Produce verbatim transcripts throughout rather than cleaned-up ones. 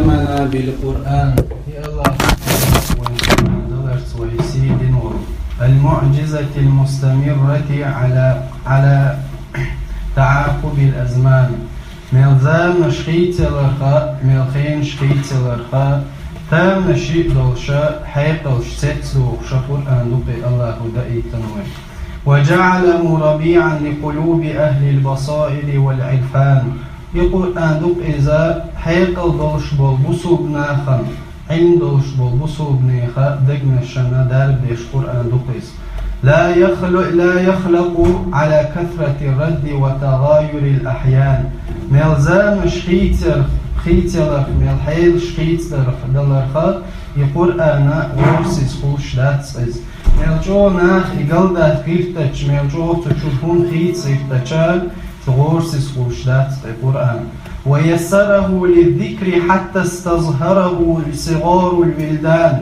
أكرمنا بالقرآن. يا الله، وإن كان درس ويسيد المعجزة المستمرة على، على تعاقب الأزمان. Мел заманаш хийцаларха, мел хенаш хийцаларха, тамашийна долуша, хьекъалш цецдухуш Къуръан ду-кх и Аллахо даийтина вайн. وجعله ربيعا لقلوب أهل البصائر والعرفان. И Къуръан ду-кх иза хьекъал долуш болу бусулба нахана, Ӏилма долуш болу бусулбанеха дегнашна дарба деш Къуръан ду-кх иза. لا يخل-، لا يخلق على كثرة الرد وتغاير الأحيان. Мел заманаш хийцар-, хийцаларх, мел хьелаш хийцадаларх, и Къуръана гӀорасиз хуьлуш дац иза. Мел чӀогӀа наха и галдатта гӀиртача, мел чӀогӀа цу чуьра хӀума хийца гӀиртача, цу гӀорасиз хуьлуш дац и Къуръан. ويسره للذكر حتى استظهره صغار الولدان.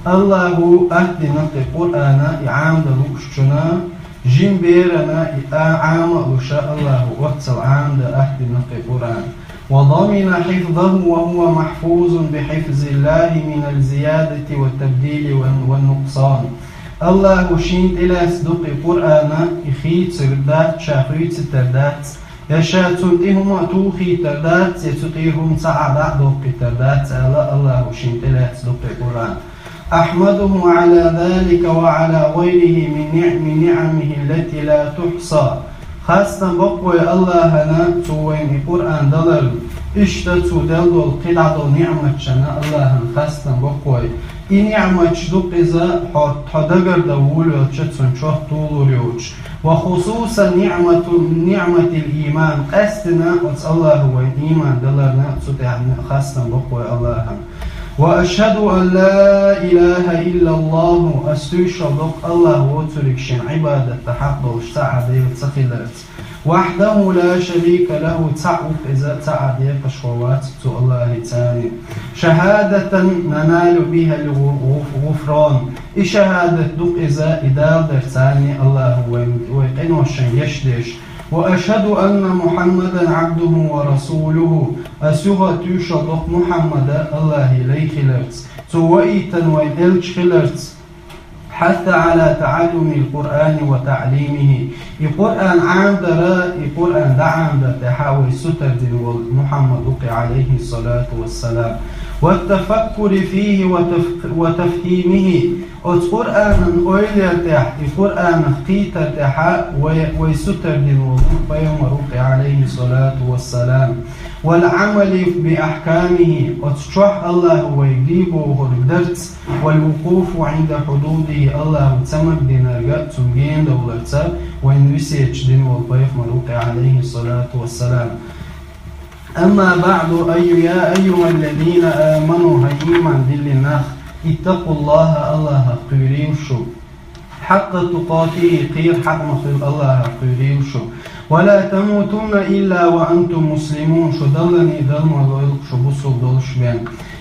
Аллахо атта дина-кх и Къуръана и Ӏамадала луучунна, жима берана и а-, Ӏама а луша Аллахо оццул Ӏамадан атта дина-кх и Къуръан. وضمن حفظه وهو محفوظ بحفظ الله من الزيادة والتبديل والن-، والنقصان. Аллахо шена тӀелаьцна ду-кх и Къуръана, и хийцар дац, ша хуьйцуьйтур дац, я ша цунна тӀе хӀума а тухуьйтур дац, я цу тӀера хӀума цхьа а дӀа а доккхуьйтур дац аьлла, Аллахо шена тӀелаьцна ду-кх и Къуръан. أحمده على ذلك وعلى غيره من نعم، من نعمه التي لا تحصى. Хастам бо-кх вай Аллахьана цо вайна и Къуръан даларна, иштта цо делла долу кхидӀа долу ниӀматашна Аллахьана хастам бо-кх вай. И ниӀматаш ду-кх иза хьо, хьо дагардан волавелча цунна чот тухур йоцуш. وخصوصا نعمة، نعمة الإيمان. Къаьсттина оцу Аллахо вайна ийман даларна, цу тӀехь хастам бо-кх вай Аллахьана. وأشهد أن لا إله إلا الله. Ас туьйсуш ду-кх Аллахь воцург шен Ӏибадатна хьакъ долуш цхьа а Дела ца хиларца. وحده لا شريك له. Цхьаъ ву-кх иза, цхьа а декъашхо вац цу Аллахьца. شهادة ننال بها الغ-، غف-، غفران. И шахӀадат ду-кх иза, и Дала дарца Аллахо вай, вай къиношна гечдеш. وأشهد أن محمدا عبده ورسوله. Ас юха а туьйсуш ду-кх Мухьаммада Аллахьан лай хиларца, цо ваийтина вайн элча хиларца. حث على تعلم القرآن وتعليمه. И Къуръан Ӏамадара, и Къуръан дӀаӀамадар тӀехь вай сутара дина волу Мухьаммад ву-кх, عليه الصلاة والسلام. والتفكر فيه وتف-، وتفهيمه. Оцу Къуръанан ойла яр тӀехь, и Къуръанах кхетар тӀехь вай, вай сутара дина волу пайхамар ву-кх, عليه الصلاة والسلام. والعمل بأحكامه. Оцу чохь Аллахо вайга де бохург дарца. والوقوف عند حدوده. Аллахо ца магадинарг цунна генадовларца вайна весет дина волу пайхамар ву-кх, عليه الصلاة والسلام. أما بعد، أي-، يا أيها الذين آمنوا، хӀай ийман диллина нах, اتقوا الله، Аллахах кхуьйрийла шу. حق تقاته، кхера хьакъ ма-хиллара Аллахах кхуьйрийла шу. ولا تموتن إلا وأنتم مسلمون، шу даллалц дала ма лойла шу бусулба долуш бен.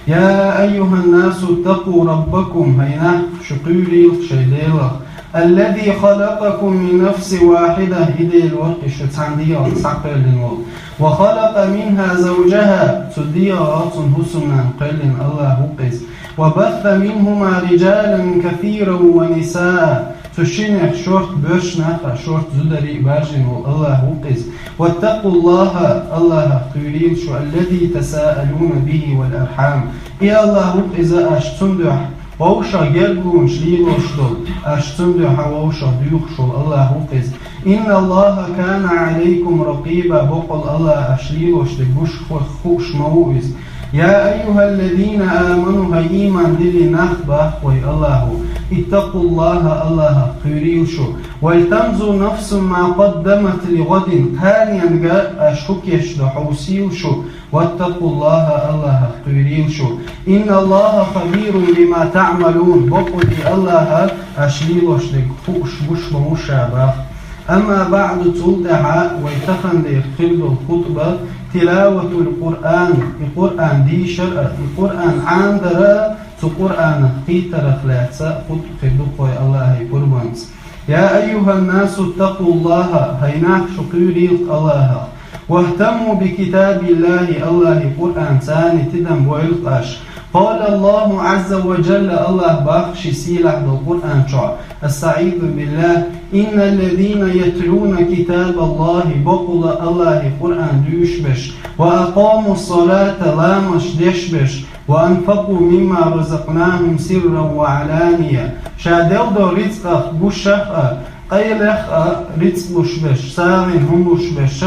يا أيها الناس اتقوا ربكم، хӀай нах, шу кхуьйрийла шайн Делах. الذي خلقكم من نفس واحدة، и Дела ву-кх шу цхьана дегӀах схьакхоьллина волу. وخلق منها زوجها، цу дегӀах цуьнан хӀусамнана кхоьллина Аллах ву-кх иза. وبث منهما رجالا كثيرا ونساء، цу шиннех шорта боьрша нах а, шорта зударий а баржийна волу Аллах ву-кх иза. واتقوا الله، Аллахах кхуьйрийла шу, الذي تساءلون به والأرحام. И Аллах ву-кх иза, аш цунна дуьхьа вовшах гергарчаш лелош долу, аш цунна дуьхьа вовшах дуьйхуш волу Аллах ву-кх иза. إن الله كان عليكم رقيبا، бакъ долуш Аллах аш лелош дерг гуш ху-, хууш ма ву иза. يا أيها الذين آمنوا، хӀай ийман диллина нах, боху вайга Аллахо, اتقوا الله، Аллахах кхуьйрийла шу. ولتنظر نفس ما قدمت لغد، кханенга аш хӀун кечдо хьовсийла шу. واتقوا الله، Аллахах кхуьйрийла шу. إن الله خبير بما تعملون، бакъ долуш Аллах аш лелош дерг хууш гуш ма ву ша, боху. أما بعد، цул тӀаьхьа вай таханлера хир долу хутба, تلاوة القرآن، и Къуръан дийшар а, и Къуръан Ӏамадар а, цу Къуръанах кхетарах лаьцна хутба хир ду-кх вай Аллахьан пурбанца. يا أيها الناس اتقوا الله، хӀай нах, шу кхуьйрийла Аллахах. واهتموا بكتاب الله, Аллахьи Къуръанца тидам бойла аш. قال الله عز وجل, Аллахь бах ший сийлахь долу Къуръан чохь: أستعيذ بالله. إن الذين يتلون كتاب الله, бакъволу Аллахьи Къуръан дуьйшуш берш, وأقاموا الصلاة, ламазаш деш берш, وأنفقوا مما رزقناهم سرا وعلانية, ша делла долу рицкъах гуш а, къайлех а рицкъ луш берш, сагӀина хӀума луш берш,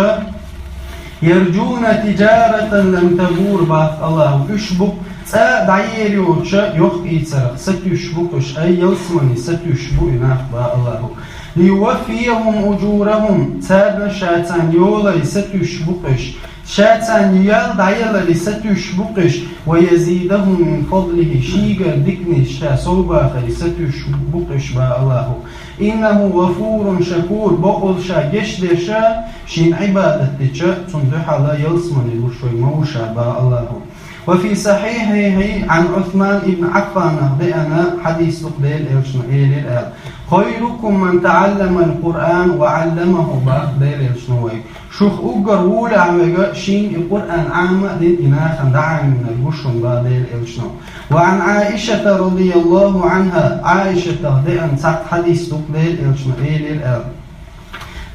يرجون تجارة لن تبور, бах Аллахьо, уьш бу цкъа а дӀаер йоцуш йохкийцарх сатуьйсуш бу-кх уьш, ай ялсамане сатуьйсуш бу и нах, бах Аллахьо. ليوفيهم أجورهم, царна ша царна йолале сатуьйсуш бу-кх уьш, ша царна ял дӀаялале сатуьйсуш бу-кх уьш, ويزيدهم من فضله, шийгара диканаш ша совбахале сатуьйсуш бу-кх уьш, бах Аллахьо. إنه غفور شكور, бакъволу ша гечдеш а, шена Ӏибадат деча, цунна дуьхьал ялсамане луш вай ма ву ша, бах Аллахьо. وفي صحيحه عن عثمان بن عفان, деана хьадис ду-кх Делан Элчано элира аьлла: خيركم من تعلم القرآن وعلمه, бах Делан Элчано вайга. Шух уггар вуьйлахь верг шена и Къуръан Ӏама а дина, и нахана дӀаӀамийнарг ву шуна, бах Делан Элчано. وعن عائشة رضي الله عنها, Ӏаишатах деана цхьаъ хьадис ду-кх Делан Элчано элира аьлла: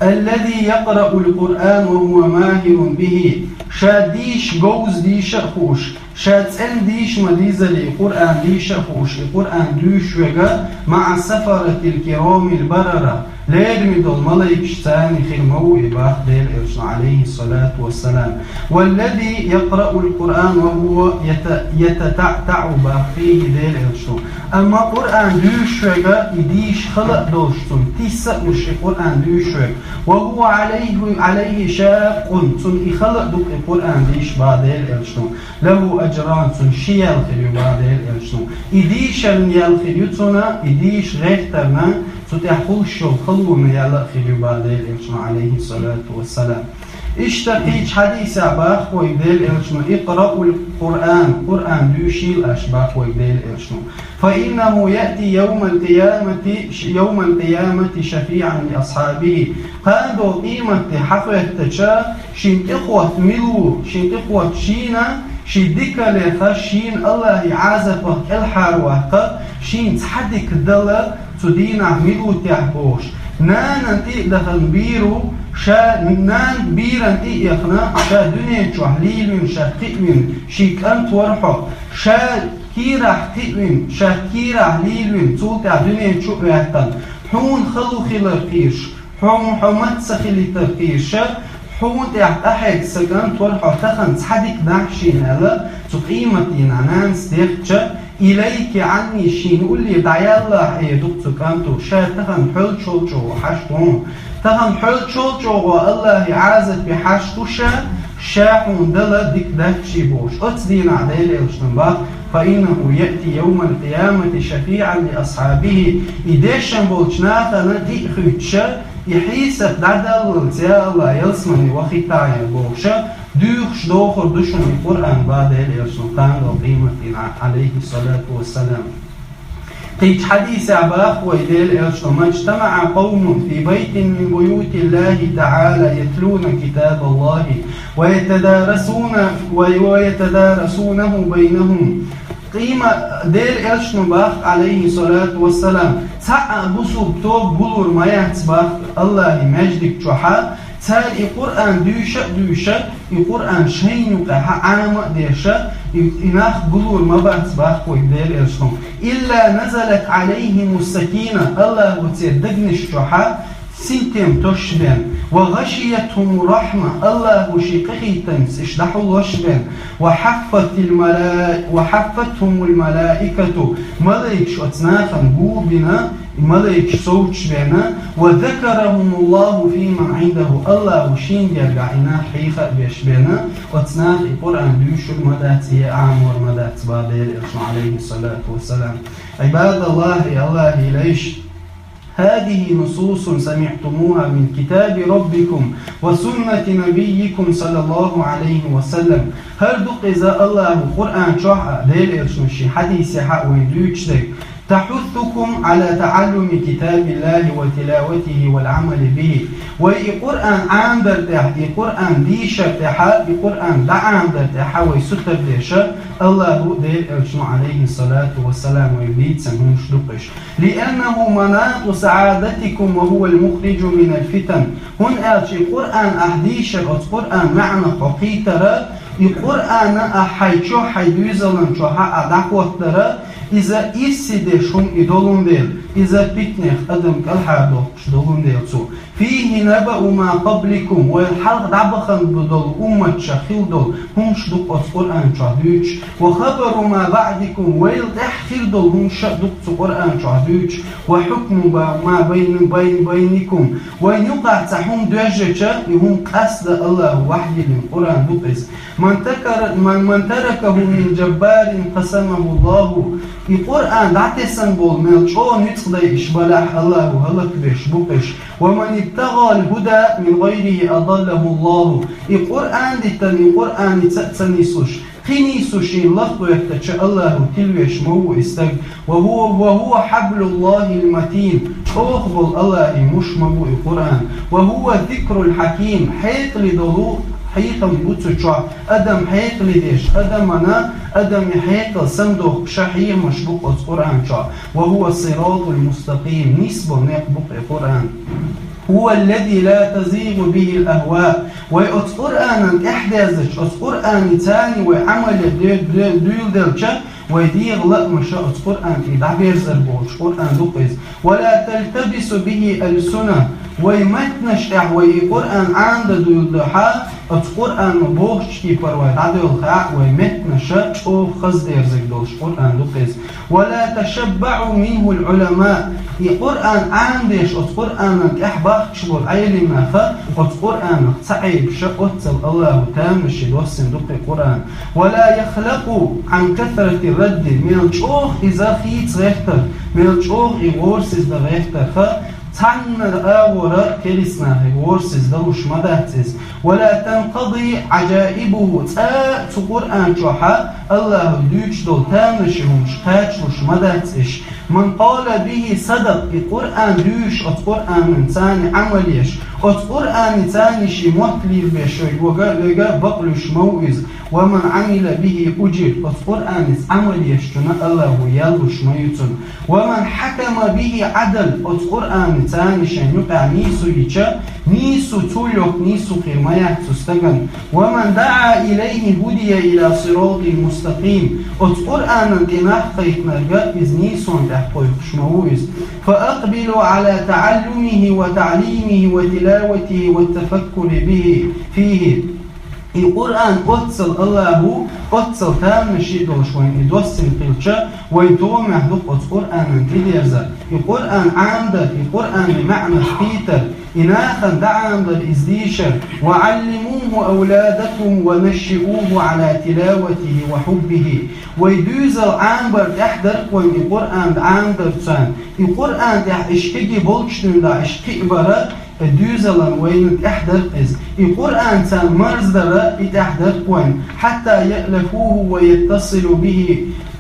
الذي يقرأ القرآن وهو ماهر به, ша дийша говза дийша а хууш, ша цӀена дийша ма-дийззале, Къуръан дийша а хууш, и Къуръан дуьйшуш верг, مع السفرة الكرام البررة, лераме долу малайкашца хир ма ву и, бах Делан Элчано, عليه الصلاة والسلام. والذي يقرأ القرآن وهو يت- يتتعتع, бах кхин Делан Элчано. Амма Къуръан дуьйшуш верг, и дийша хала а долуш, цунна тиса а луш и Къуръан дуьйшуш верг, وهو عليه عليه شاق, цунна и хала а ду-кх и Къуръан дийша, бах Делан Элчано, له أجران, цунна ши ял хир ю, бах Делан Элчано. И дийшарна ял хир ю цунна, и дийша гӀертарна, цу тӀехь хуьлуш йолу халонан ял а хир ю, бах Делан Элчано, عليه الصلاة والسلام. Иштта кхечу хьадисехь бах вайга Делан Элчано: اقرأوا القرآن, Къуръан дуьйшийла аш, бах вайга Делан Элчано. فإنه يأتي يوم القيامة يوم القيامة شفيعا لأصحابه. Кхана долу къематде хьахӀоьттича, шен тӀехӀотта мила ву, шен тӀехӀотта шена, шен дикалеха, шена Аллахьан Ӏазапах кӀелхьарваккха, шена цхьа дика дала, цу дийнахь мила ву техьа бохуш. Нанан тӀе а дахана бийр ву, ша нанан бийран тӀе а яхана, ша дуьнен чохь лийна вина, ша кхиъна вина шен кӀант вара хьо, ша кийрахь кхиъна вина, ша кийрахь лийна вина, цул тӀаьхьа дуьнен чу а ваьккхина, хьуна хала хилар кхийраш, хьо, хьо маца хилийтар кхийраш, хьуна тӀехь къахьегна сан кӀант вара хьо, тахана цхьа дика дахьа шена аьлла, цу къематдийнахь нанас дехча, إليك عني, шена уллера дӀаяллахь, эр ду-кх цу кӀанто, ша тахана хьоьллачул чӀогӀа хьашт ву хьуна. Тахана хьоьллачул чӀогӀа Аллахьан Ӏазапе хьашт ву ша, ша хьуна дала дика дац шен бохуш. Оцу дийнахь Делан Элчано бах: فإنه يأتي يوم القيامة شفيعا لأصحابه. И дешна болчу нахана тӀе а хуьттуш, и хьийсат дӀадаллалц, я Аллахь, ялсамане вахийтахьа бохуш, дуьйхуш дохур ду шуна и Къуръан, бах Делан Элчано, кхана долу къематдийнахь, عليه الصلاة والسلام. Кхечу хьадисехь бах вайга Делан Элчано: ما اجتمع قوم في بيت من بيوت الله تعالى يتلون كتاب الله ويتدارسون ويتدارسونه بينهم. Къийма Делан Элчано бах, عليه الصلاة والسلام, цхьа а бусулба тоба гулур ма яц бах Аллахьан маьждиг чохь, цара и Къуръан дуьйша а дуьйша, и Къуръан шайна юкъахь Ӏама а деша, и, и нах гулур ма бац бах вайга Делан Элчано. إلا نزلت عليهم السكينة, Аллахьо церан дегнаш чохь синтем тосуш бен, وغشيتهم الرحمة, Аллахьо шен къинхетамца уьш дӀахьуллуш бен, وحفت الملا- وحفتهم الملائكة, малайкаш оцу нахана гу а бина, и малайкаш совцуш бен, وذكرهم الله فيمن عنده, Аллахьо шен гергахь и нах хьеха а беш бен, оцу наха и Къуръан дуьйшур ма дац, и Ӏамор ма дац, бах Делан Элчано, عليه الصلاة والسلام. عباد الله, Аллахьан лайш, هذه نصوص سمعتموها من كتاب ربكم وسنة نبيكم صلى الله عليه وسلم. ХӀара ду-кх иза Аллахьо Къуръан чохь а, Делан Элчано шен хьадисехь а вайна дуьйцуш дерг. تحثكم على تعلم كتاب الله وتلاوته والعمل به. Вай и Къуръан Ӏамдар тӀехь, и Къуръан дийшар тӀехьа, и Къуръан дӀаӀамдар тӀехьа вай сутар деша, Аллаху Дела элчано, алейхи салату ва салам, вай дийцан хӀумаш ду-кх уьш. لأنه مناط سعادتكم وهو المخرج من الفتن. ХӀунда аьлча и Къуръан ахь дийшар, оцу Къуръан маьӀнах хьо кхийтара, и Къуръана ахь хьайн чохь, хьайн дуьйзалан чохьа ахь дӀахӀоттара, иза ирсе деш хӀума и долун дела, иза питанех адам кӀелхьардохуш долун дела цо. فيه نبأ ما قبلكم, вай хьалха дӀабахана долу умматашах хилла долу хӀумаш ду-кх оцу Къуръан чохь дуьйцуш, وخبر ما بعدكم, вайл тӀаьхьа хир долу хӀумаш а ду-кх цу Къуръан чохь дуьйцуш, وحكم ما بين, بين, بينكم, вайн юкъахь цхьа хӀума доьжнача, и хӀума къасто Аллаху вахьйиллина Къуръан ду-кх иза. من تكر-, من, من تركه من جبار قسمه الله. И Къуръан дӀатесна болу мел чӀогӀа ницкъ дайиш балахь, Аллаху хӀаллакбеш бу-кх уьш. ومن ابتغى الهدى من غيره أضله الله. И Къуръан дитина, и Къуръаница а ца нислуш, кхин нислушшехь лахкхоьттича, Аллаху тилвеш ма ву и стаг. وهو, وهو حبل الله المتين. ЧӀогӀа болу Аллахьан муш ма бу и Къуръан. وهو الذكر الحكيم. Хьекъале долу хьехам бу цу чохь. Адам хьекъале деш, адамана, адаман хьекъал самадохкуш хьехамаш бу оцу Къуръан чохь. وهو الصراط المستقيم. Нийса болу некъ бу-кх и Къуръан. هو الذي لا تزيغ به الأهواء. Вай оцу Къуръанан тӀаьхьадерзача, оцу Къуръаница вай Ӏамал де-, де-, дуьйладелча, вай дегӀан лаамаша оцу Къуръан тӀе дӀаберзар боцуш Къуръан ду-кх иза. ولا تلتبس به ألسنة. Вай меттанаш тӀехь вай и Къуръан Ӏамдан дуьйлалахь, оцу Къуръано бохучу тайпара вай дӀадоьлхахь, вай меттанаша чӀогӀа хаза дерзарг долуш Къуръан ду-кх иза. ولا تشبع منه العلماء. И Къуръан Ӏамдеш, оцу Къуръанан тӀехь бахкаш болу Ӏелимнаха оцу Къуръанах ца Ӏебаша, оццул Аллаху тамашийна доссийна ду-кх и Къуръан. ولا يخلق عن كثرة الرد. Мел чӀогӀа иза хийца гӀертар, мел чӀогӀа и гӀорасиз дан гӀертарха, цхьаннара агӀора керистанахе гӀорасиз далуш ма дац иза. ولا تنقضي عجائبه. Цкъа а цу Къуръан чохьа Аллаху дуьйцуш долу тамашийна хӀумаш кхачалуш ма дац уьш. من قال به صدق. И Къуръан дуьйцуш, оцу Къуръаница Ӏамал еш, оцу Къуръаница шен мотт лелабеш верг, верг бакълуьйш ма ву иза. ومن عمل به أجر. Оцу Къуръаница Ӏамал ешчунна Аллаху ял луш ма ю цунна. ومن حكم به عدل. Оцу Къуръаница шен юкъахь нийсо йича, нийсо цул йоккха нийсо хир ма яц цу стагана. ومن دعا إليه هدي إلى صراط مستقيم. Оцу Къуръанан тӀе нах кхайкхинарг иза нийсонна тӀехь кхойкхуш ма ву иза. فأقبلوا على تعلمه وتعليمه وتلاوته والتفكر به، فيه. И Къуръан оццул Аллаху, оццул тамашийна долуш вайна и доссийна хилча, вайн тӀехь ду-кх оцу Къуръанан тӀедерзар, и Къуръан Ӏамдар, и Къуръанан маьӀнах кхийтар, и нахана дӀаӀамдар, иза дийшар. وعلموه أولادكم ونشئوه على تلاوته وحبه. Вай дуьйзал Ӏамбар тӀехь дара-кх вайн и Къуръан Ӏамдар царна, и Къуръан тӀехь иш кегий болчу дуьйна дӀа иш кхиабара, и дуьйзалан вайна тӀехь дара-кх иза. И Къуръан царна марздара и тӀехь дара-кх вайна. حتى يألفوه ويتصلوا به.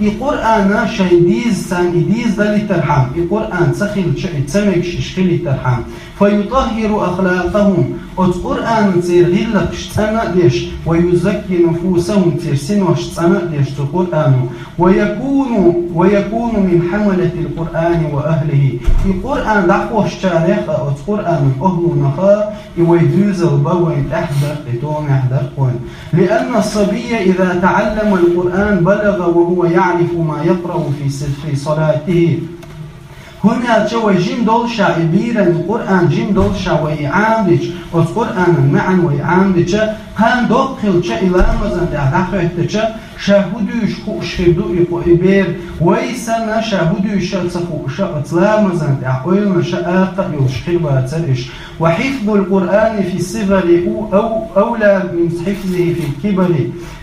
И Къуръан шайн дийза царна, и дийза далийтархьама, и Къуръан ца хилча, и ца мегаш иш хилийтархьама. فيطهر أخلاقهم. Оцу Къуръано церан гӀиллакхаш цӀана а деш, ويزكي نفوسهم, церан синош цӀана а деш цу Къуръано. ويكون، ويكون من حملة القرآن وأهله. И Къуръан дӀахьоштарех а, оцу Къуръанан охӀлунах а, и вай дуьйзал бан вайна тӀехь дара-кх, и тӀехь дара-кх вайна. لأن الصبي إذا تعلم القرآن بلغ وهو يعرف ما يقرأ في س-، في صلاته. ХӀунда аьлча вай жима долуш а, и бийран Къуръан жима долуш а вай и Ӏамдича, оцу Къуръанан маьӀна вай Ӏамдича, кхана доккха хилча, и ламазан тӀехь дӀахӀоьттича, ша хӀун дуьйцуш хууш хир ду и, и бер, вай санна ша хӀун дуьйцуш а ца хууш а, оцу ламазан тӀехь ойланаш а, акха а йолуш хир бацара иш. وحفظ القرآن في الصغر أو-، أولى من حفظه في الكبر،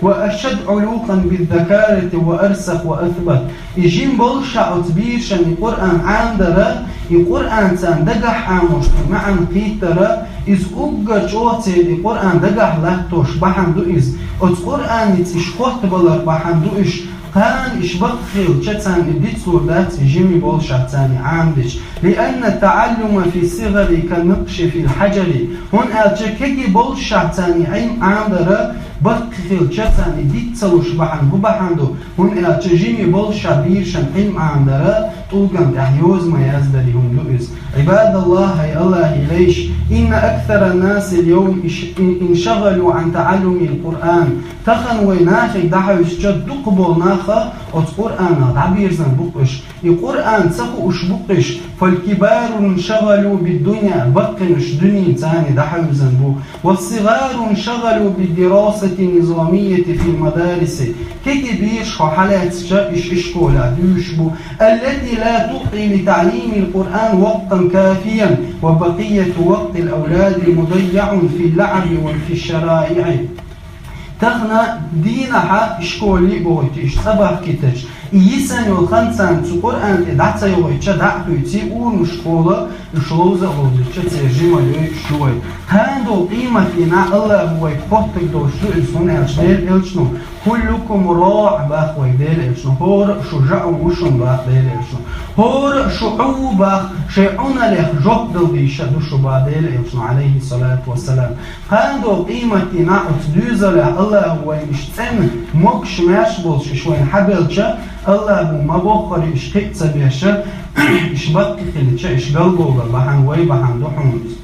وأشد علوقا بالذكارة وأرسخ وأثبت. И жима болуш а оцу бийрашна и Къуръан Ӏамдара, и Къуръан царна дагахь Ӏамош, цуьнан маьӀна кхийттара, иза уггар чӀогӀа церан и Къуръан дагахь латтош бахьана ду иза. Оцу Къуръаница иш хоттабалар бахьана ду иш. Кхана иш баккхилча царна дицлур дац, жима болшахь царна Ӏамадича. لأن التعلم في الصغر كالنقش في الحجر. ХӀунда аьлча кегий болшахь царна Ӏилма Ӏамадар баккхилча царна диц ца луш бахьан хӀун бахьан ду? ХӀунда аьлча жима болшахь берашна Ӏилма Ӏамадар тӀулгана тӀехь йоза ма яздари хӀума ду иза. عباد الله, хӀай АллахӀа лайш, إن أكثر الناس اليوم انش- انشغلوا عن تعلم القرآن. Тахан вай нахага дӀахьаьвсича, дукха бола нах оцу Къуръанах дӀаберзан бу-кх уьш. И Къуръан ца хууш бу-кх уьш. فالكبار انشغلوا بالدنيا, баккхийнаш дуьненца дӀахьаьвзина бу. والصغار انشغلوا بالدراسة النظامية في المدارس. Кегий бераш хьо хьалаьцча, иш ишколехь дуьйш бу. التي لا تعطي لتعليم القرآن وقتا كافيا، وبقية وقت الأولاد مضيع في اللعب وفي الشرائع. Тахана дийнахьа ишколе а бохуьйту, иш цӀа бахкийтича, и йисина йолу хан царна цу Къуръан тӀе дӀа ца йохуьйтуча, дӀа а хуьйций, урамашкахула уьш ловза а ловзуьйтуча, церан жималла йойуш ю вай. Кхана долу къематдийнахь АллахӀа вайга хоттург долуш ду иза, хӀунда аьлча Делан элчано: كلكم راع, боху вайга Делан элчано, хӀора а шу жаӀу ву шуна, боху Делан элчано. ХӀора а шу Ӏу ву, боху, шайн Ӏуналлех жоп дала дийша ду шу, боху Делан элчано, Ӏалайхи ссалату вассалам. Кхана долу къематдийнахь оцу доьзалехь АллахӀа вайна иш цӀена, могуш-маьрша болуш иш вайна хьабелча, АллахӀа ма боххура иш кхин а ца беш, иш баккхий хилча, иш галбовла бахьана вай бахьана ду хьуна иза.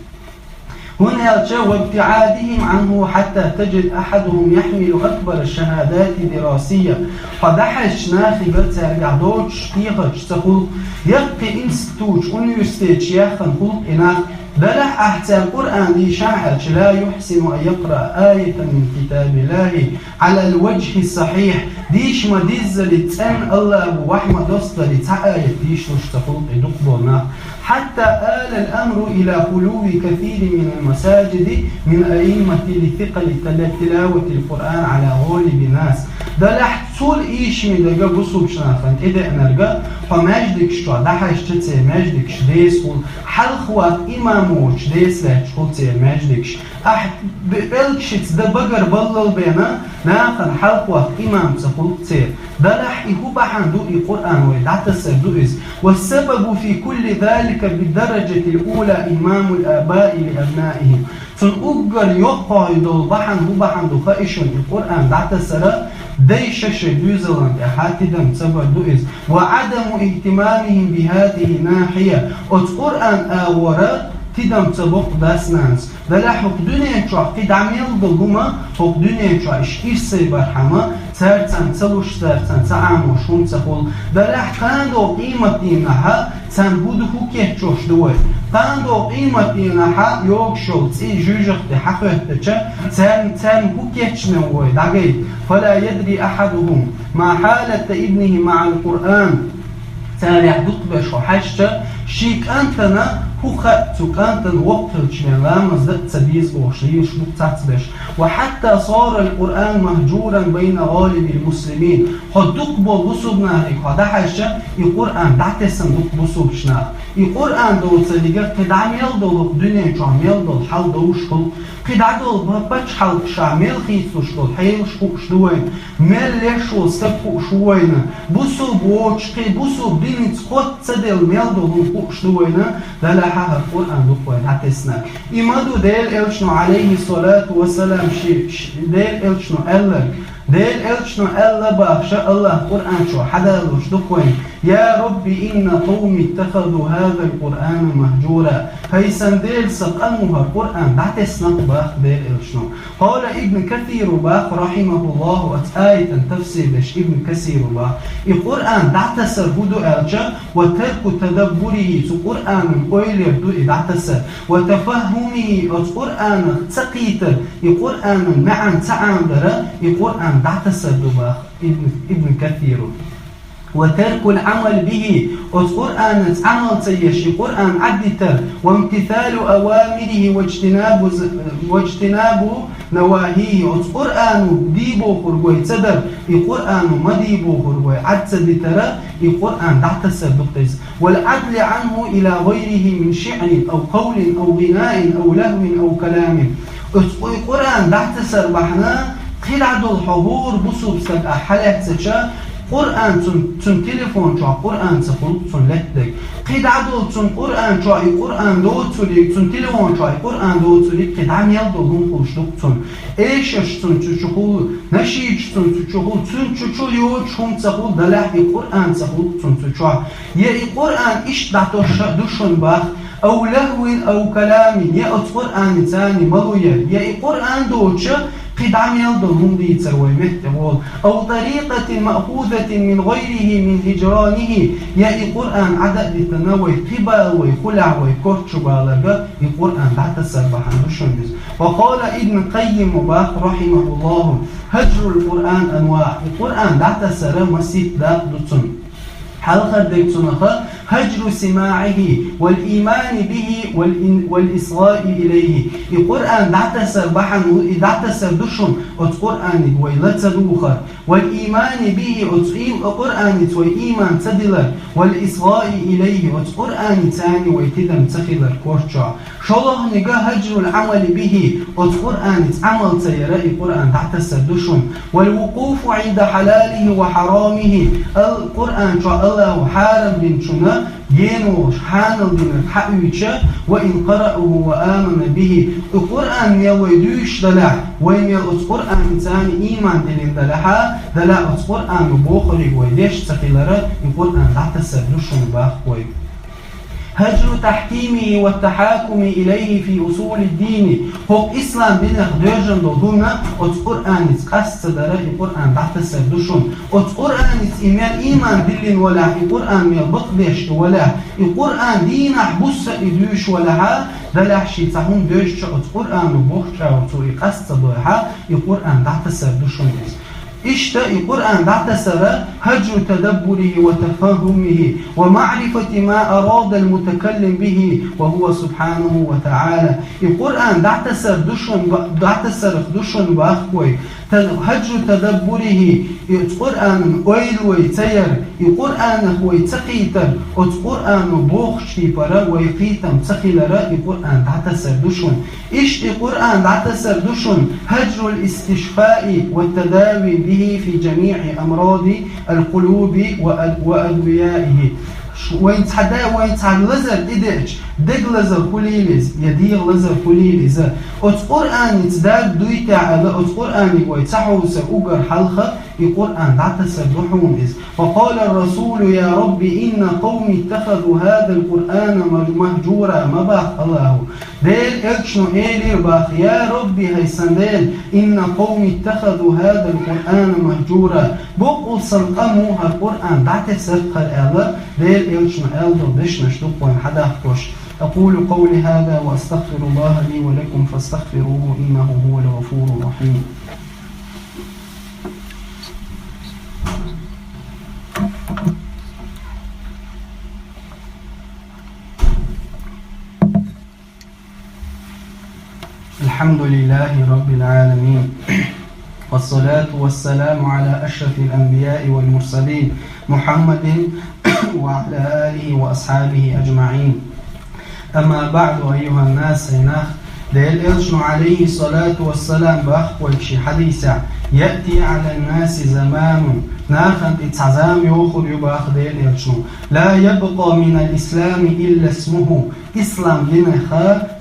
ХӀунда аьлча: وابتعادهم عنه حتى تجد أحدهم يحمل أكبر الشهادات الدراسية. Хьо дӀахьаьжча нахе цаьргахь доцуш кехаташ ца хуьлу, яккхий институташ, университеташ яьхна хуьлу и нах. Делахь ахь цаьрга Къуръан дийшахь аьлча: لا يحسن أن يقرأ آية من كتاب الله على الوجه الصحيح. Дийша ма-диззара, цӀена АллахӀа вахь ма-доссадарий цхьа аят дийшалуш ца хуьлу и дукха болу нах. حتى آل الأمر إلى خلو كثير من المساجد من الأئمة لثقل تل- تلاوة القرآن على غالب الناس. Делахь цул ийшаме дерг бусулбачу нахана тӀедеанарг, хьо маьждигаш чохь дӀахьаьжча, церан маьждигаш деса хуьлу, хьалха ваккха имам воцуш деса лаьтташ хуьлу церан маьждигаш. Ахь бе- белгашца дан багара баллал бен, нахана хьалха ваккха имам ца хуьлу церан. Делахь и хӀун бахьана ду, и Къуръан вай дӀатасар ду иза. والسبب في كل ذلك بالدرجة الأولى إهمال الآباء لأبنائهم. Цунна уггар йоккхагӀа долу бахьана хӀун бахьана ду хаьий шуна и Къуръан дӀатасар, дайша шайн доьзална тӀехь тидам ца бар ду иза. وعدم اهتمامهم بهذه الناحية. Оцу Къуръан агӀора тидам ца бо-кх дас-нанас. Делахь хӀокху дуьнен чохь кхин дӀа мел долу хӀума, хӀокху дуьнен чохь иш ирсай бархьама, цаьрца ца луш, цаьрца ца Ӏамош хӀума ца хуьлу. Делахь кхана долу къематдийнахьа царна хӀун ду, хӀун кечъеш ду вай? Кхана долу къематдийнахьа йогуш йолу цӀий жуьжахти хьахӀоьттича, царна, царна хӀун кечъеш ву вай дӀагайта? فلا يدري أحدهم ما حالة ابنه مع القرآن. Царах дукхаберш хьо хьаьжча, шен кӀантана хӀун хаьа, цу кӀантана воккха хилча бен ламаз дан а ца деза бохуш лелаш бу цхьацберш. وحتى صار القرآن مهجورا بين غالب المسلمين. Хьо дукха болу бусулба нахе хьо дӀахьаьжча, и Къуръан дӀатесна ду-кх бусулбачу наха. И Къуръан доцург кхин дӀа мел долу, дуьнен чохь мел долу хьал довш хуьлу. Кхин дӀа долу пачхьалкхашкахь мел хийцалуш долу хьелаш хууш ду вайна, мел леш волу стаг хууш ву вайна, бусулба воцуш кхин бусулба диница кхоччуш ца делла мел долу хӀума хууш ду вайна, делахь хӀара Къуръан ду-кх вайна дӀатесна. И ма ду Делан элчано, Ӏалайхи ссалату вассалам, ши, ши, Делан элчано аьлларг. Делан элчано аьлла бохуш, АллахӀа Къуръан чохь хьадалош ду-кх вайна: يا رب إن قومي اتخذوا هذا القرآن مهجورا. ХӀай сан Дела, сан къомо хӀара Къуръан дӀатесна-кх, боху Делан элчано. قال ابن كثير, боху, رحمه الله, оцу аятан тафсир деш Ибн Касира боху: и Къуръан дӀатасар хӀун ду аьлча, وترك تدبره, цу Къуръанан ойла яр ду и дӀатасар, وتفهمه, оцу Къуръанах ца кхетар, и Къуръанан маьӀна ца Ӏамадар, и Къуръан дӀатасар ду, боху Ибн, Ибн Касира. وترك العمل به, оцу Къуръанаца Ӏамал ца еш, и Къуръан Ӏадитар, وامتثال أوامره واجتناب ز-, واجتناب نواهيه, оцу Къуръано де бохург вай ца дар, и Къуръано ма де бохург вай Ӏад ца дитар, и Къуръан дӀатасар ду-кх иза. والعدل عنه إلى غيره من شعر أو قول أو غناء أو لهو أو كلام. Оцу Къу-, Къуръан дӀатасар бахьана, кхин дӀа долу хьо хӀора бусулба стаг ахь хьалаьцча, Къуръан цун, цун телефон чохь Къуръан ца хуьлу цун лаьттадаг. Кхин дӀа долу цун Къуръан чохь и Къуръан доцург, цун телефон чохь и Къуръан доцург, кхин дӀа мел долу хӀума хуьлуш ду цун. Эшарш цун цу чу хуьлу, нашидаш цун цу чу хуьлу, цун чу чу йоцуш хӀума ца хуьлу, делахь и Къуръан ца хуьлу цун цу чохь. Я и Къуръан иштта дӀатосуш ду шуна боху, أو لهو أو كلام, я оцу Къуръаница мало яр, я и Къуръан доцуш кхин дӀа мел долу хӀума дийцар вай меттехула, أو طريقة مأخوذة من غيره من هجرانه, я и Къуръан Ӏадда а дитина вай кхин бала вай хулахь вай корта чу баларга и Къуръан дӀатасар бахьана ду шуна иза. وقال ابن القيم, боху, رحمه الله: هجر القرآن أنواع, и Къуръан дӀатасар масийтта дакъа ду цун. Хьалхара дерг цунах هجر سماعه والإيمان به والإن-, والإصغاء إليه. И Къуръан дӀатасар бахьана ву, и дӀатасар ду шуна оцу Къуръаниг вай ла ца духар. والإيمان به, оцу и-, Къуръаница вай ийман ца дилар. والإصغاء إليه, оцу Къуръаница вай тидам ца хилар корта чохь. ШолгӀаниг هجر العمل به, оцу Къуръаница Ӏамал ца яр и Къуръан дӀатасар ду шуна. والوقوف عند حلاله وحرامه, ал-, Къуръан чохь Аллахо хьарам динчунна гена волуш, хьанал динарг хьаоьцуш, وإن قرأه وآمن به. И Къуръан мел вай дуьйцуш далахь, вай мел оцу Къуръаница ийман диллина далахь, делахь оцу Къуръано бохург вай деш ца хилар, и Къуръан дӀатасар ду шуна боху вай. هجر تحكيمه والتحاكم إليه في أصول الدين. ХӀокху ислам динах доьжна долу хӀума оцу Къуръаница къаста ца дар и Къуръан дӀатасар ду шуна. Оцу Къуръаница и мел ийман диллина валахь, и Къуръан мел бакъдеш и валахь, и Къуръан дийнахь буса и дуьйцуш валахь, делахь шен цхьа хӀума доьжча оцу Къуръано бохучу агӀор цо и къаста ца дойхьа, и Къуръан дӀатасар ду шуна иза. Иштта и Къуръан дӀатасар هجر تدبره وتفهمه ومعرفة ما أراد المتكلم به وهو سبحانه وتعالى. И Къуръан дӀатасар ду шуна ба-, дӀатасарх ду шуна боху вай. Та-, هجر تدبره, и оцу Къуръанан ойла вай ца яр, и Къуръанах вай ца кхийтар, оцу Къуръано бохучу тайпара вай кхетам ца хилар и Къуръан дӀатасар ду шуна. Иштта и Къуръан дӀатасар ду шуна هجر الاستشفاء والتداوي به في جميع أمراض القلوب وأد-، وأدويائه. Ш-, вайн цхьа да-, вайн цхьа лазар тӀедеача, дега лазар хуьлийла иза, я дегӀан лазар хуьлийла иза. Оцу Къуръаница дарба дуй те аьлла, оцу Къуръаниг вай ца хьовсар уггар хьалха, и Къуръан дӀатасар ду хьуна иза. وقال الرسول: يا رب إن قومي اتخذوا هذا القرآن مج-، مهجورا, ма боху Аллахо. Делан элчано элира боху: يا رب, хӀай сан Дела, إن قومي اتخذوا هذا القرآن مهجورا. Боккъал сан къамо хӀара Къуръан дӀатесира-кх хӀара аьлла, Делан элчано аьлла долу дешнаш ду-кх вайна хьадаккхош. أقول قولي هذا وأستغفر الله لي ولكم فاستغفروه إنه هو الغفور الرحيم. الحمد لله رب العالمين. والصلاة والسلام على أشرف الأنبياء والمرسلين محمد وعلى آله وأصحابه أجمعين. أما بعد، أيها الناس, хӀай нах, Делан элчано, عليه الصلاة والسلام, боху вайга шен хьадисехь: يأتي على الناس زمان, нахана тӀе цхьа зама йохур ю, боху Делан элчано, لا يبقى من الإسلام إلا اسمه, ислам динах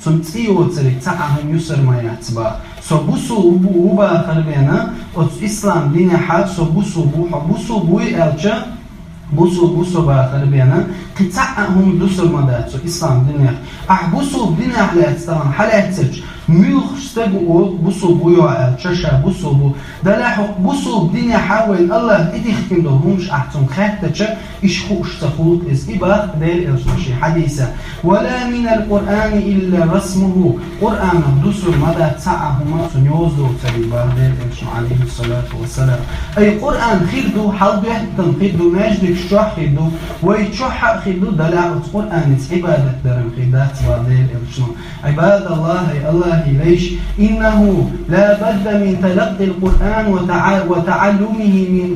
цуьнан цӀе йоцург цхьа а хӀума юсур ма яц, боху. Со бусулба ву, ву бахар бен, оцу ислам динехь со бусулба ву, хьо бусулба вуй аьлча, бусулба ву со бахар бен, кхин цхьа а хӀума юсур ма дац цу ислам динех. Ахь бусулба динехь лаьцна тахана хьалаьцча, муьлхачу стага олу бусулба вуй хьо аьлча, ша бусулба ву. Делахь хӀокху бусулба динехь вайна Аллахо тӀедихкина долу хӀумаш ахь цунга хаьттича, иштта хууш ца хуьлу иза, и боху Делан элчано шен хьадисехь. ولا من القرآن إلا رسمه, Къуръанах дуьсур ма дац цхьа а хӀума цуьнан йоза доцург, боху Делан элчано, عليه الصلاة والسلام. Ай Къуръан хир ду, хьалдоьттина хир ду, маьждигаш чохь хир ду, вай чохь а хир ду, делахь оцу Къуръаница Ӏибадат дарна хир дац, боху Делан элчано. عباد الله, хӀай Аллахьан лайш, إنه لا بد من تلقي القرآن وتع-، وتعلمه من،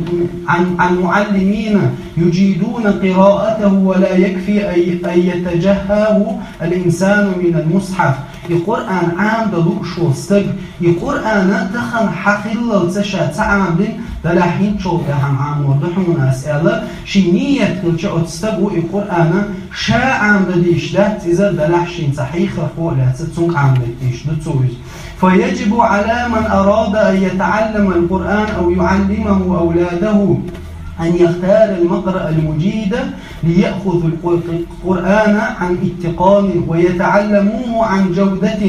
عن، عن معلمين يجيدون قراءته، ولا يكفي أن، أن يتجهاه الإنسان من المصحف. И Къуръан Ӏамда лууш волу стаг, и Къуръана тахана хьан хиллалца ша ца Ӏамдина, далахь хӀинцачул тӀаьхьа Ӏамор ду хьуна ас аьлла, шен нийят хилча оцу стага и Къуръана ша Ӏамда дийш дац иза, далахь шен цхьа хьехархо а лаьцна цунга Ӏамдийта дийш ду цо иза. فيجب على من أراد أن يتعلم القرآن أو يعلمه أولاده أن يختار المقرأ المجيد ليأخذ القرآن عن اتقان ويتعلموه عن جودة.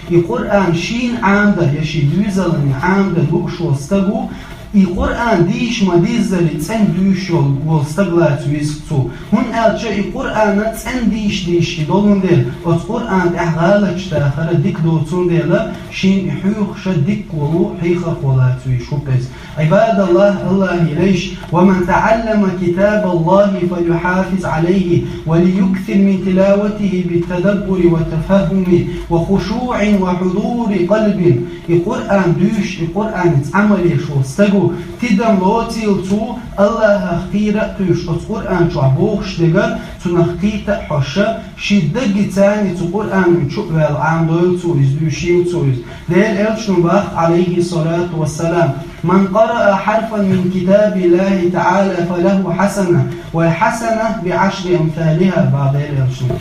И Къуръан шена Ӏамда я шен доьзална Ӏамда лууш волу стага, и Къуръан дийша ма-диззара цӀена дуьйш йолу волу стаг лаца веза цо. ХӀунда аьлча и Къуръан цӀена дийша дийша и долун дела, оцу Къуръан тӀехь гӀалаташ дахар дика доцун дела, шена и хьоьхуш дика волу хьехархо лаца веза хӀокхуза. عباد الله, Аллахьан лайш, ومن تعلم كتاب الله فليحافظ عليه وليكثر من تلاوته بالتدبر والتفهم وخشوع وحضور قلب. И Къуръан дуьйш, и Къуръанца Ӏамал еш волу стага тидам лоцийла цо, Аллахьах кхера а кхуьйсуш, оцу Къуръан чохь бохуш дерг цунах кхета а хьоьжуш, шен дагца цу Къуръанан чу а ваьлла Ӏамадойла цо иза, дуьйшийла цо иза. Делан элчано боху, Ӏалайхи салату вассалам: من قرأ حرفا من كتاب الله تعالى فله حسنة والحسنة بعشر أمثالها, боху Делан элчано.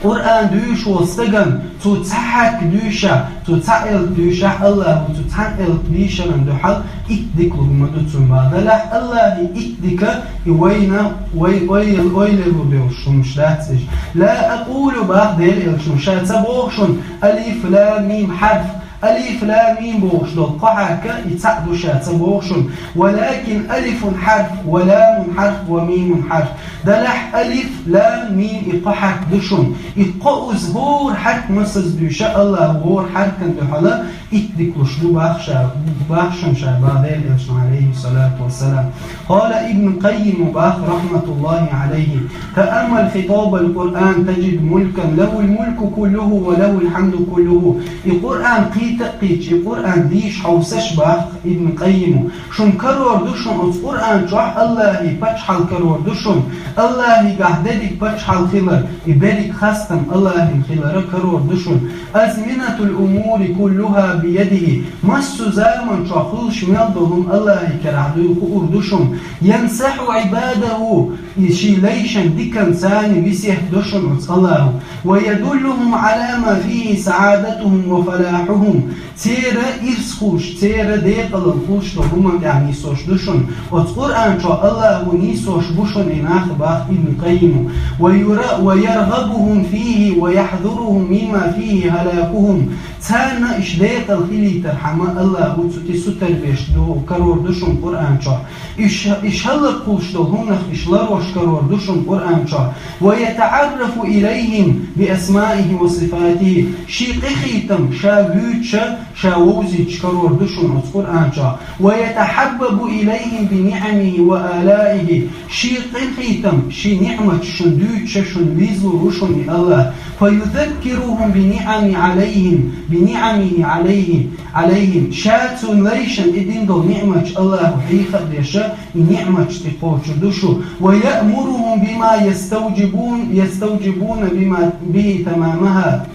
Къуръан дуьйш волу стагана цо цхьа хьарк дуьйшахь, цо цхьа элп дуьйшахь, Аллахьо цу цхьана элп дийшарна дуьхьал итт дика лур ма ду цунна, боху. Далахь Аллахьан итт дика и вайна, вай ойла, ойла лур долуш хӀуманаш дац иза. لا أقول, боху Делан элчано, ша ца боху шуна: ألف لام ميم حرف. Алиф, лам, мим бохуш долу кхо хьарка и цхьаъ ду ша ца боху шуна. ولكن ألف حرف ولام حرف وميم حرف. Далахь алиф, лам, мим и кхо хьарк ду шуна. И кхо, иза хӀора хьарк масаза дуьйша, Аллахьо хӀора хьаркана дуьхьала итт дика луш ду боху ша, боху шуна ша, боху Делан элчано, Ӏалайхи салату вассалам. قال ابن القيم, боху, رحمة الله عليه: تأمل خطاب القرآن تجد ملكا له الملك كله وله الحمد كله. И Къуръан кхета а кхетча, и Къуръан дийша хьовсаш, боху Ибн Къаййима, шуна карор ду шуна оцу Къуръан чохь Аллахьан пачхьалкх карор ду шуна, Аллахьан гахь дерриг пачхьалкх хилар, и берриг хастам Аллахьан хилар карор ду шуна. أزمنة الأمور كلها بيده. Массо а заман чохь хуьлуш мел долу хӀума Аллахьан карахь дуй хуур ду шуна. ينصح عباده, и шен лайшан диканца царна весет до шуна оцу Аллахьо. ويدلهم على ما فيه سعادتهم وفلاحهم. Церан ирс хуьлуш, церан декъалалла хуьлуш долу хӀуманна тӀехь нисдеш ду шуна. Оцу Къуръан чохь Аллахьо нисдеш бу шуна и нах, боху Ибн Къаййима. وير-, ويرغبهم فيه ويحذرهم مما فيه هلاكهم. Царна иштта декъала хилийтархьама Аллахьо цу тӀе сутара беш ду, карор ду шуна Къуръан чохь. Иштта, иштта хӀаллакьхуьлуш долу хӀуманах иштта ларвеш карор ду шуна Къуръан чохь. ويتعرف إليهم بأسمائه وصفاته. Шен къинхетам ша вуьйцуш, ша вовзуьйтуш карор ду шуна оцу Къуръан чохь. ويتحبب إليهم بنعمه وآلائه. Шен къинхетам, шен ниӀматаш шуна дуьйцуш, шуна везалур ву шуна и Аллахь. فيذكرهم بنعم عليهم، بنعمه عليه، عليهم. Ша цуьнан лайшан тӀе дина долу ниӀматаш Аллахьо хьеха а деш, и ниӀматаш тӀе кхочур ду шу. ويأمرهم بما يستوجبون، يستوجبون بما به تمامها.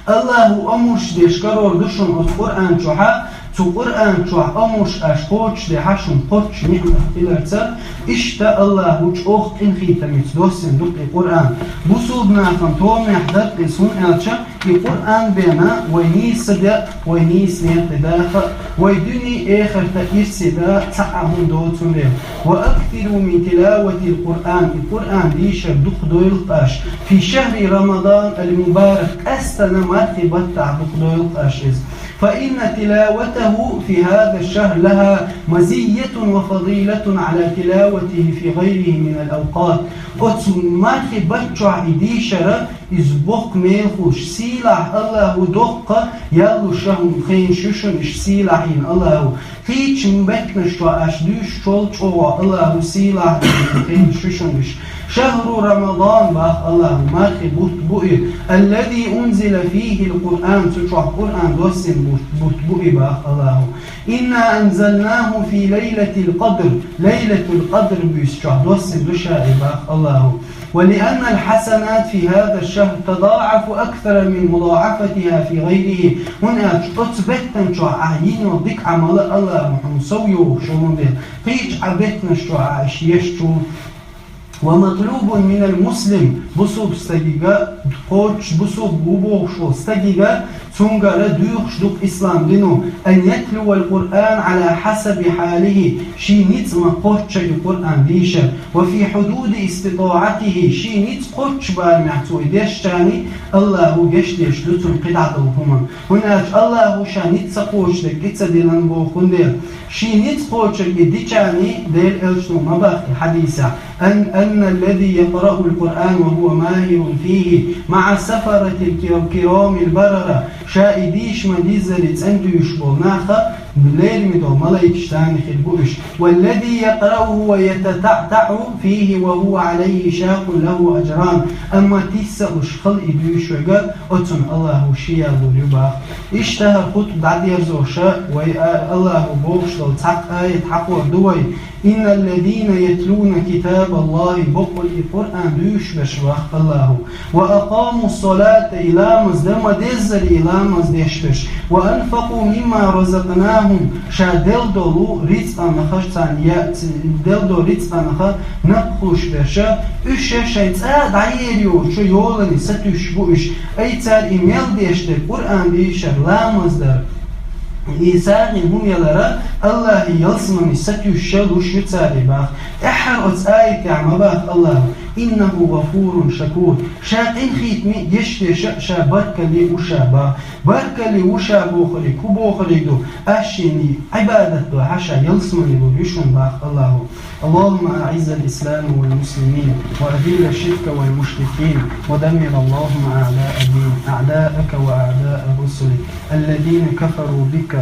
Аллахьо омраш деш карор ду шуна оцу Къуръан чохь, цу Къуръан чохь омраш аша кхочушдехьа шуна кхоччуш ниӀмат хиларца, иштта Аллахьо чӀогӀа къинхетамца доссийна ду-кх и Къуръан. Бусулба нахана томехь дара-кх иза, хӀунда аьлча и Къуръан бен вай нийса де а, вай нийса некъа тӀе даха а, вай дуьне а, эхарт а ирсе дан а цхьа а хӀума доцун дела. وأكثروا من تلاوة القرآن. И Къуръан дийшар дукха дойла-кх аша. في شهر رمضان المبارك. Къаьстина мархи баттахь дукха дойла-кх аша иза. فإن تلاوته في هذا الشهر لها مزية وفضيلة على تلاوته في غيره من الأوقات. Оцу мархи баттахь и дийшар, иза боккха мел хуьлуш, сийлахь Аллахьо доккха ял луш хӀума хенаш ю шуна иштта сийлахь йина Аллахьо. Кхыча беттанаш чу аша дуьйцучул чӀогӀа Аллаху сийлахь долу кхин шу шуна иша. Шахру Рамадан, бах Аллаху, мархи бутт бу и, аллази унзила фихил Къуръан, цу чохь Къуръан доссина бутт, бутт бу и, бах Аллаху. Инна анзалнаху фи лайлатил къадр, лайлатул къадр буьйса чохь доссина ду ша и, бах Аллаху. ولأن الحسنات في هذا الشهر تضاعف أكثر من مضاعفتها في غيره. ХӀунда аьлча оцу беттан чохь ахь йина йолу дика Ӏамал Аллаху хьуна сов йохуш хӀунда дела, кхыча Ӏа беттанаш чохь ахь иша еш чу. ومطلوب من المسلم, бусулба стагига кхочуш, бусулба ву бохуш волу стагига, цуьнгара дуьйхуш ду ислам дино, أن يتلو القرآن على حسب حاله, шен ницкъ ма кхоччу и Къуръан дийшар, وفي حدود استطاعته, шен ницкъ кхоччу барамехь цо и дешчарний, Аллаху гечдеш ду цунна кхидӀа долу хӀуманна. ХӀунда аьлча Аллаху ша ницкъ ца кхочуш дерг кхин ца диллина боху, хӀунда дела шен ницкъ кхочург и дичарний, Делан Элчано ма баха и хьадисехь, أن، أن الذي يقرأ القرآن وهو ماهر فيه مع السفرة الكرام البررة, ша и дийша ма-диззара цӀена дуьйш болу нах, лераме долу малайкаш царна хир бу уьш. والذي يقرأه ويتتعتع فيه وهو عليه شاق له أجران. Амма тиссалуш хала и дуьйш верг, оцунна Аллаху ши ял лур ю бах. Иштта хӀара хутба дӀадерзош вай, а, Аллаху бохуш долу цхьа аят хьакхор ду вай. إن الذين يتلون كتاب الله, бакъ долу и Къуръан дуьйцуш берш, бах Аллаху, وأقاموا الصلاة, и ламаз дан ма-деззара и ламаз деш берш, وأنفقوا مما رزقناهم, ша делла долу рицкъанах царна я, делла долу рицкъанах напхуш берш, уьш шайн цӀа дӀаер йоцучу йолане сатуьйсуш бу уьш. Ай цара и мел деш дерг, Къуръан дийшар, ламаз дар, и сагӀина хӀума ялара Аллахе ялсамане сатуьйсуш луш ю цара и бах. ТӀаьххьара оцу аятехь ма бах Аллаху: إنه غفور شكور. Ша къинхетаме, гечдеш а, ша баркалле ву ша бах. Баркалле ву ша бохург хӀун бохург ду? Аш шена Ӏибадат дой, хьан ша ялсамане лур ю шуна бах Аллаху. اللهم أعز الإسلام والمسلمين، وأذل الشرك والمشركين، ودمر اللهم أعداء الدين، أعداءك وأعداء رسلك الذين كفروا بك.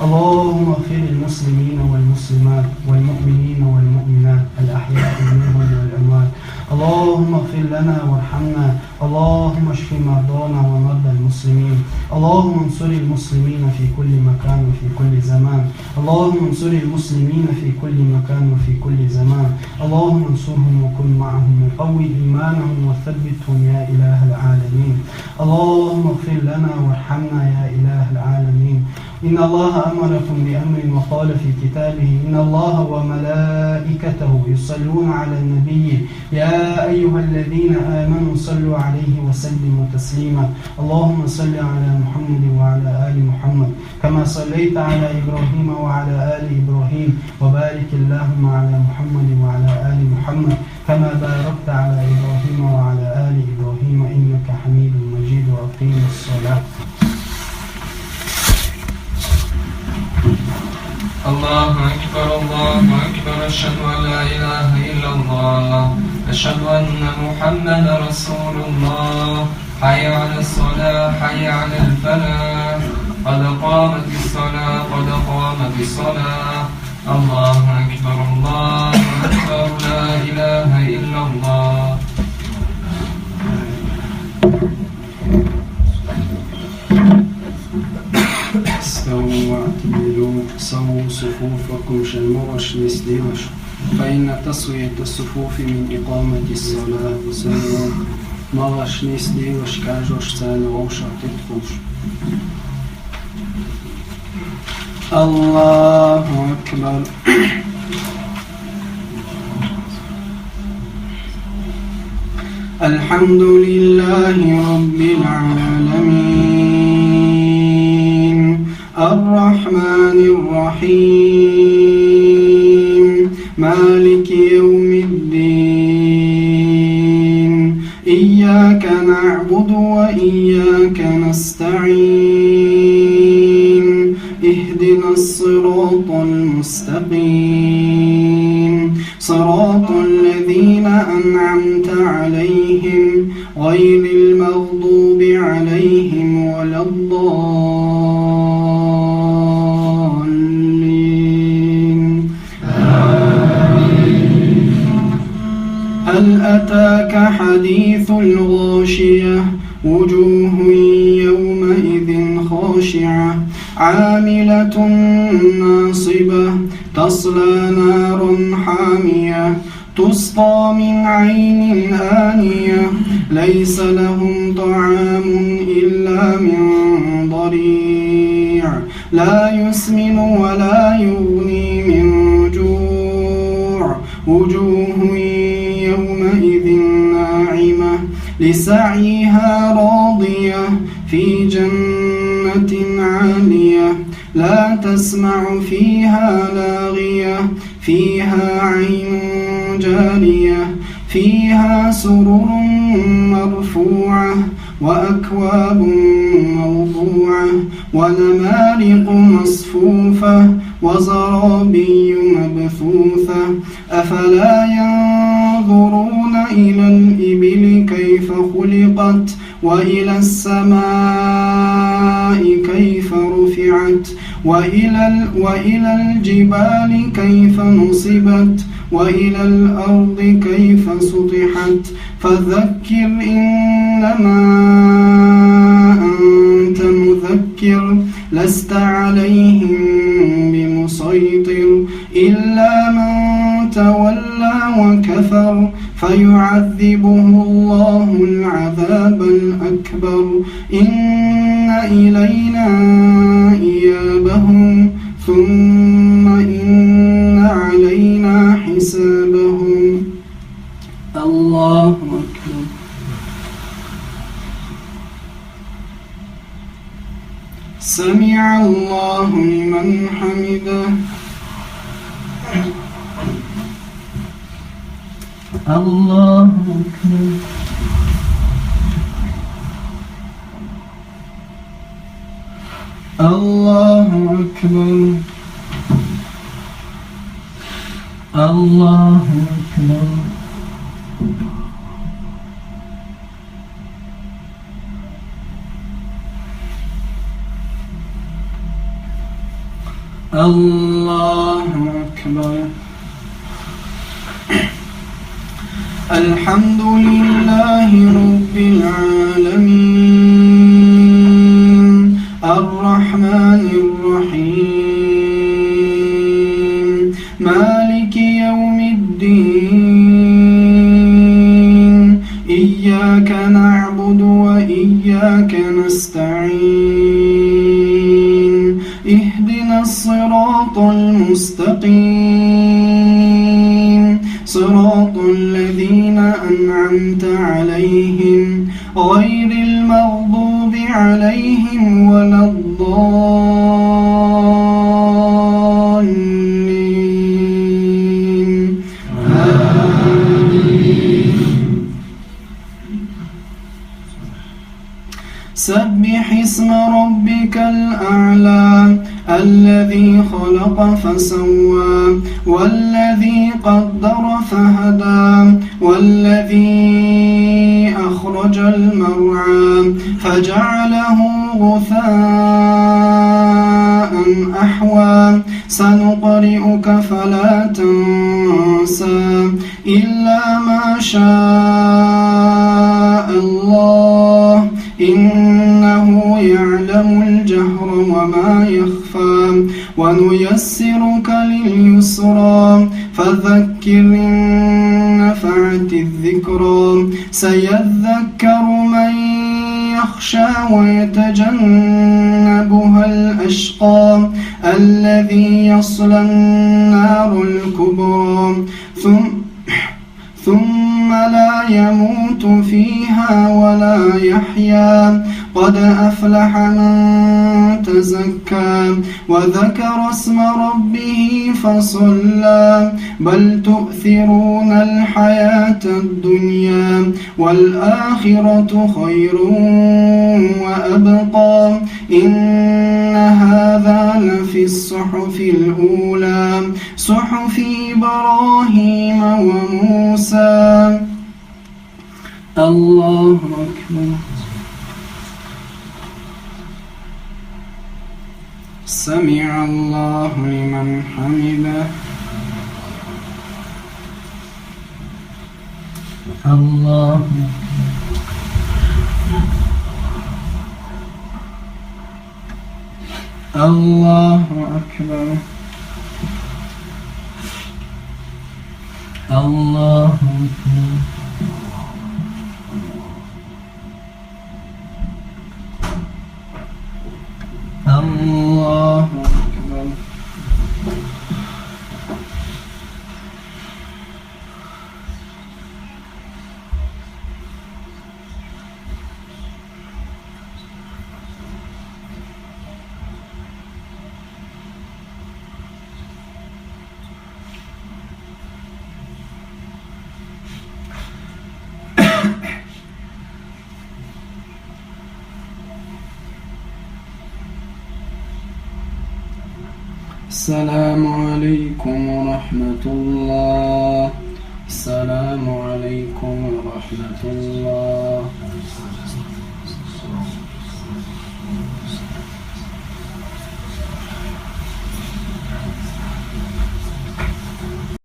اللهم اغفر للمسلمين والمسلمات والمؤمنين والمؤمنات الأحياء منهم والأموات. اللهم اغفر لنا وارحمنا. اللهم اشف مرضانا ومرضى المسلمين. اللهم انصر المسلمين في كل مكان وفي كل زمان. اللهم انصر المسلمين في كل مكان وفي كل زمان. اللهم انصرهم وكن معهم وقو إيمانهم وثبتهم يا إله العالمين. اللهم اغفر لنا وارحمنا يا إله العالمين. إن الله أمركم بأمر وقال في كتابه: إن الله وملائكته يصلون على النبي، يا أيها الذين آمنوا صلوا عليه وسلموا تسليما. اللهم صل على محمد وعلى آل محمد كما صليت على إبراهيم وعلى آل إبراهيم، وبارك اللهم على محمد وعلى آل محمد كما باركت على إبراهيم وعلى آل إبراهيم إنك حميد مجيد. وأقيموا الصلاة. الله أكبر، الله أكبر، أشهد أن لا إله إلا الله، أشهد أن محمدا رسول الله، حي على الصلاة، حي على الفلاح، قد قامت الصلاة، قد قامت الصلاة. الله أكبر، الله أكبر، لا إله إلا الله. استووا واعتدلوا، سووا صفوفكم, шайн могӀарш нисделаш. فإن تسوية الصفوف من إقامة الصلاة. Шайн могӀарш нисделаш кажош царна вовшах тӀетухуш. الله أكبر. الحمد لله رب العالمين. الرحمن الرحيم. مالك يوم الدين. إياك نعبد وإياك نستعين. اهدنا الصراط المستقيم. صراط الذين أنعمت عليهم غير المغضوب عليهم ولا الضالين. هل أتاك حديث الغاشية؟ وجوه يومئذ خاشعة، عاملة ناصبة، تصلى نارا حامية، تسقى من عين آنية، ليس لهم طعام إلا من ضريع، لا يسمن ولا يغني من جوع، وجوه يومئذ ناعمة، لسعيها راضية، في جنة عالية، لا تسمع فيها لاغية، فيها عين جارية، فيها سرر مرفوعة، وأكواب موضوعة، ونمارق مصفوفة، وزرابي مبثوثة. أفلا ينظرون إلى الإبل كيف خلقت، وإلى السماء كيف رفعت، وإلى ال-، وإلى الجبال كيف نصبت، وإلى الأرض كيف سطحت. فذكر إنما أنت مذكر، لست عليهم بمسيطر، إلا من تولى وكفر، فيعذبه الله العذاب الأكبر، إن إلينا إيابهم، ثم إن علينا حسابهم. الله أكبر. سمع الله لمن حمده. الله أكبر. الله أكبر. الله أكبر. الله أكبر. الحمد لله رب العالمين. الرحمن الرحيم. مالك يوم الدين. إياك نعبد وإياك نستعين. اهدنا الصراط المستقيم. صراط الذين أنعمت عليهم غير المغضوب عليهم ولا الضالين. آمين. سبح اسم ربك الأعلى، الذي خلق فسوى، والذي قدر فهدى، والذي أخرج المرعى، فجعله غثاء أحوى. سنقرئك فلا تنسى، إلا ما شاء الله، إنه يعلم الجهر وما يخفى، ونيسرك لليسرى، فذكر إن نفعت الذكرى، سيذكر من يخشى ويتجنبها الأشقى، الذي يصلى النار الكبرى، ثم ثم لا يموت فيها ولا يحيا، قد أفلح من تزكى، وذكر اسم ربه فصلى، بل تؤثرون الحياة الدنيا، والآخرة خير وأبقى، إن هذا لفي الصحف الأولى، صحف إبراهيم وموسى. الله أكبر. سمع الله لمن حمده. الله، الله أكبر. الله أكبر. الله أكبر. السلام عليكم ورحمة الله. السلام عليكم ورحمة الله.